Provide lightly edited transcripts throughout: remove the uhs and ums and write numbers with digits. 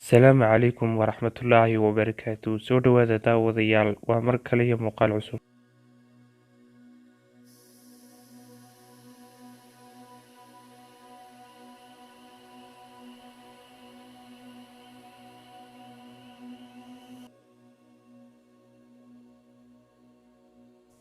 Asalaamu calaykum waraxmatullaahi wabarakaatu. Soo dhawaada daawadayaal, waa mar kale iyo muuqaal cusub.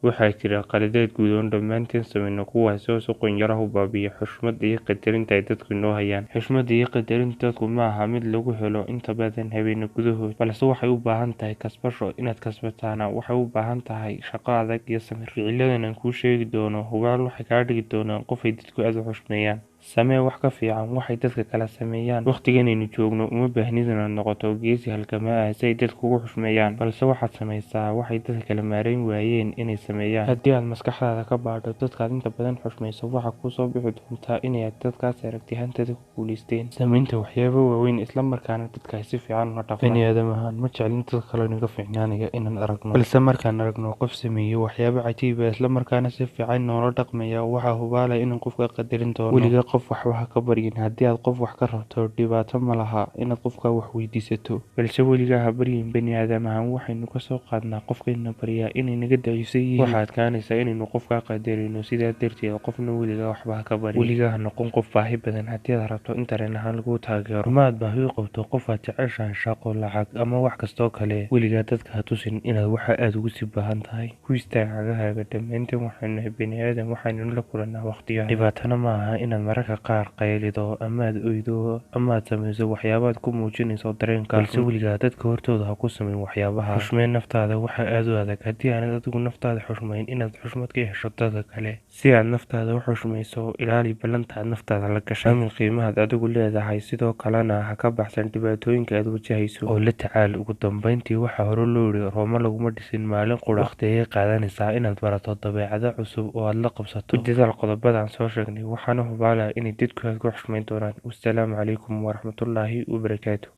Waxaa jira qaladaad guud oo dhammaanteen samayno, kuwaas oo si qunyar ah u baabi'iya xushmadda iyo qadarinta ay dadku inoo hayaan. Xushmadda iyo qadarinta dadku ma aha mid lagu helo inta badan habeenno gudahood, balse waxay u baahan tahay kasbasho. Inaad kasbataana waxay u baahan tahay shaqo adag iyo samir. Ficiladan aan kuu sheegi doono hubaal waxay kaa dhigi doonaan qof ay dadku aad u xushmeeyaan. Samee wax ka fiican waxay dadka kale sameeyaan. Waqtigan aynu joogno uma baahnid inaad noqoto geesi halgamaa ah si ay dadku kugu xushmeeyaan, balse waxaad samaysaa waxay dadka kale maareyn waayeen inay sameeyaan. Haddii aad maskaxdaada ka baadho dadka aad inta badan xushmayso, waxaa kuu soo bixi doonta inay dadkaas aragtiyahantada ku guuleysteen samaynta waxyaabo waaweyn, isla markaana dadka ay si fiican ula dhaqmaan. Bani aadam ahaan ma jeclin dadka kale inaga fiicnaanaya inaan aragno, balse markaan aragno qof sameeyay waxyaabo cajiib ah isla markaana si fiican noola dhaqmaya, waxaa hubaala inaan qofka qadarin doono. Weligaa qof waxba ha ka baryin. Haddii aad qof wax ka rabto, dhibaato ma laha inaad qofka wax weydiisato, balse weligaa ha baryin. Bani aadam ahaan waxaynu ka soo qaadnaa qofkayna baryaa inay naga daciifsan yihiin. Waxaa adkaanaysa inaynu qofkaa qadarino, sidaa darteed qofna weligaa waxba ha ka baryin. Weligaa ha noqon qof baahi badan. Haddii aad rabto in dareen ahaan laguu taageero ama aad baahi u qabto qof aad jeceshahay, shaqo, lacag ama wax kastoo kale, weligaa dadka ha tusin inaad waxa aad ugu sii baahan tahay. Ku istaag cagahaaga. Dhammaanteen waxaynu nahay bani aadam, waxaynu la kulannaa waqtiyo. Dhibaatana ma aha inaad mararka qaar qaylido ama aad oydo ama aad samayso waxyaabo aad ku muujinayso dareenka, balse weligaa dadka hortooda ha ku samayn waxyaabaha. Xushmee naftaada. Waxaa aad u adag haddii aanad adigu naftaada xushmayn inaad xushmad ka hesho dadka kale. Si aad naftaada u xushmayso, ilaali ballanta aad naftaada la gashay. Aamin qiimahaad adigu leedahay, sidoo kalena ha ka baxsan dhibaatooyinka aad wajahayso oo la tacaal. Ugu dambeyntii, waxaa hore loo yidhi Rooma laguma dhisin maalin qura. Waqti ayay qaadanaysaa inaad barato dabeecado cusub oo aad la qabsato. Ku dadaal qodobada aan soo sheegnay, waxaana hubaala inay dadku aad ku xushmayn doonaan. Wassalaamu calaykum waraxmatullaahi wabarakaatu.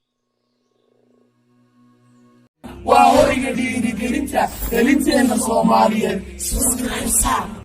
Waa hoyga dhiirigelinta dhalinteenna Soomaaliyeed. Subscribe.